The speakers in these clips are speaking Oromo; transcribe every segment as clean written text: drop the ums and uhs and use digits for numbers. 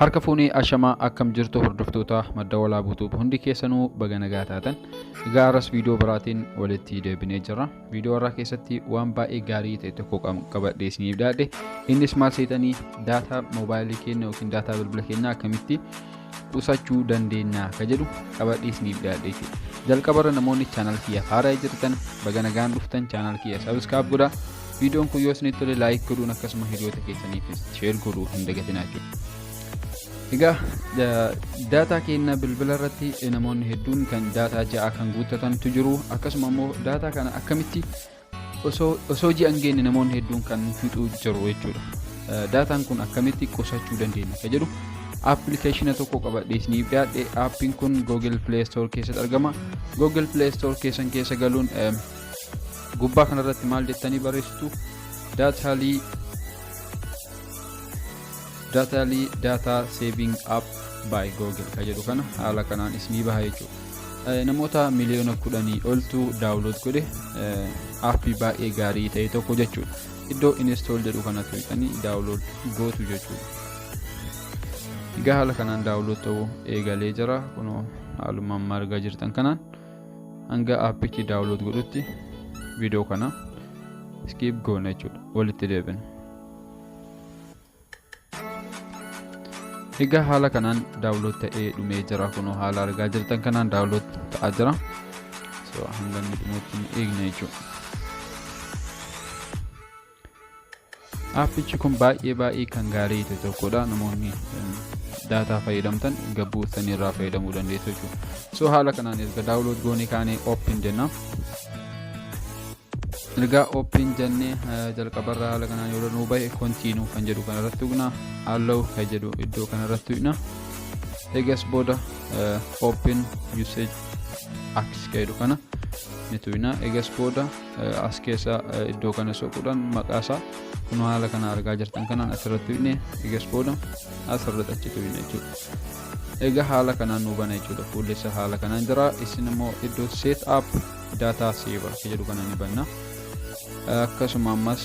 Harka fuunee, ashamaa, akkam jirtu hordoftoota Madda Walaabuu Tube? Hundi keessanuu baga nagaa taatan. Egaa har'as viidiyoo biraatiin walitti deebinee jirra. Viidiyoo har'aa keessatti waan baay'ee gaarii ta'e tokko qabadhee isiniif dhiyaadhe. Innis maal seetanii? Daataa moobaayilii keenya yookiin daataa bilbila keenyaa akkamitti qusachuu dandeenya ka jedhu qabadhee isiniif dhiyaadhe jechuudha. Jalqabarra namoonni channel kiyya haaraa jirtan, baga nagaan dhuftan. Channel kiyya subscribe godhaa. Viidiyoon kun yoo isinitti tole like godhuun, akkasuma hiriyoota keessaniifis share godhuu hin dagatinaa jechuudha. Egaa daataa keenya bilbila irratti namoonni hedduun kan daataa 6 kan guuttatantu jiru. Akkasuma immoo daataa kana akkamitti osoo ji'a hin geenye namoonni hedduun kan fixuu jiru jechuudha. Daataan kun akkamitti qusachuu dandeenya ka jedhu appilikeeshina tokko qabadhee isiniif dhiyaadhe. Aappiin kun Google Play Store keessatti argama. Google Play Store keessan keessa galuun gubbaa kanarratti maal jettanii barreessitu? Datally Data Saving App by Google ka jedhu kana haala kanaan isinii baha jechuudha. Namoota 10 miliyoona oltu download godhe, aappii baay'ee gaarii ta'e tokko jechuudha. Iddoo install jedhu kana tuqxanii download gootu jechuudha. Egaa haala kanaan download ta'uu eegalee jira. Kunoo haaluma amma argaa jirtan kanaan hanga aappichi download godhutti viidiyoo kana skip goona jechuudha. Walitti deebina. Egaa haala kanaan download ta'ee dhumee jira. Kunoo haala argaa jirtan kanaan download ta'aa jira. So hanga inni dhumutti ni eegna jechuudha. Aappichi kun baay'ee baay'ee kan gaarii ta'e tokkodha. Namoonni daataa fayyadamtan gabbuuttanii irraa fayyadamuu dandeessu jechuudha. So haala kanaan erga download goonee kaanee open jenna. Ergaa open jennee jalqabarraa haala kanaan yoo nuu bahe, continue kan jedhu kanarratti tuqna. Allow kan jedhu iddoo kanarratti tuqna. Egas booda open usage access kan jedhu kana ni tuqna. Egas booda as keessa iddoo kana soquudhaan maqaa isaa kun haala kana argaa jirtan kanaan asirratti tuqne. Egas booda asirratti achi tuqne jechuudha. Egaa haala kanaan nuu bana jechuudha. Fuulli isaa haala kanaan jira. Isin immoo iddoo set up data saver jedhu kana ni banna. Akkasuma ammas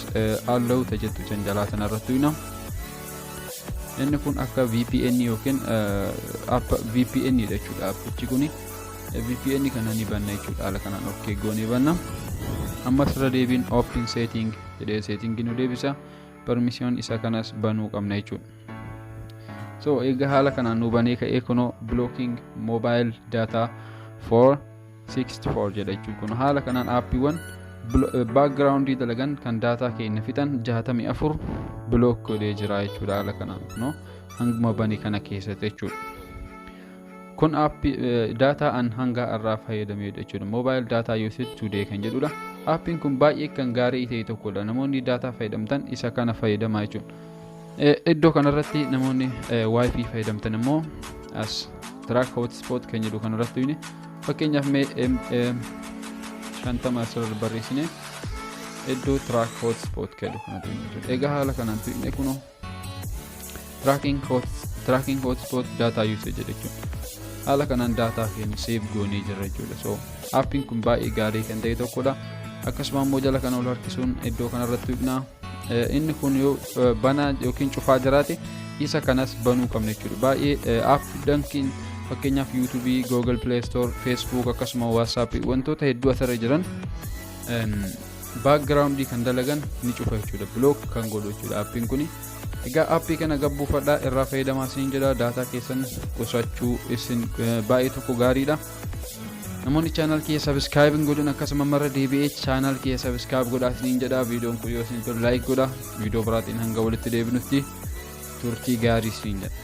allow jettu can jalaa sanarratti tuqna. Inni kun akka VPN yookiin VPN dha jechuudha. Appichi kuni VPN kana ni banna jechuudha. Haala kanaan okay goonee banna. Ammas irra deebiin open setting jedhee setting nu deebisa. Permission isa kanas banuu qabna jechuudha. So egaa haala kanaan nu banee ka'ee, kunoo blocking mobile data for 64 jedha jechuudha. Kun haala kanaan aappiiwwan backgroundii dalagan kan daataa keenya fixan 64 block godhee jira jechuudha, haala kanaan kunoo hanguma bane kana keessatti jechuudha. Kun aappii daataa an hanga irraa fayyadamedha jechuudha. Mobile data usage today kan jedhudha. Aappiin kun baay'ee kan gaarii ta'e tokkodha. Namoonni daataa fayyadamtan isa kana fayyadamaa jechuudha. Iddoo kanarratti namoonni WiFi fayyadamtan immoo as track hotspot kan jedhu kanarratti tuqne. Fakkeenyaaf mee 50 asirra barreessine, iddoo track hotspot jedhu kana tuqne jechuudha. Egaa haala kanaan tuqne, kunoo tracking hotspot data usage jedha jechuudha. Haala kanaan daataa keenya save goonee jirra jechuudha. So aappiin kun baay'ee gaarii kan ta'e tokkodha. Akkasuma immoo jala kana ol harkisuun iddoo kanarratti tuqna. Inni kun yoo banaa yookiin cufaa jiraate isa kanas banuu qabna jechuudha. Baay'ee aappii dankiin, fakkeenyaaf YouTube, Google Play Store, Facebook, akkasuma WhatsApp, wantoota hedduu asirra jiran backgroundii kan dalagan ni cufa jechuudha. Block kan godhu jechuudha aappiin kuni. Egaa aappii kana gabbuufadhaa, irraa fayyadamaa isin jedha. Daataa keessan qusachuu isin baay'ee tokko gaariidha. Namoonni channel kiyya subscribe hin godhin, akkasuma marra deebi'ee channel kiyya subscribe godhaa isiniin jedha. Viidiyoon kun yoo isin tole like godha. Viidiyoo biraatiin hanga walitti deebinutti turtii gaarii isiniin jedha.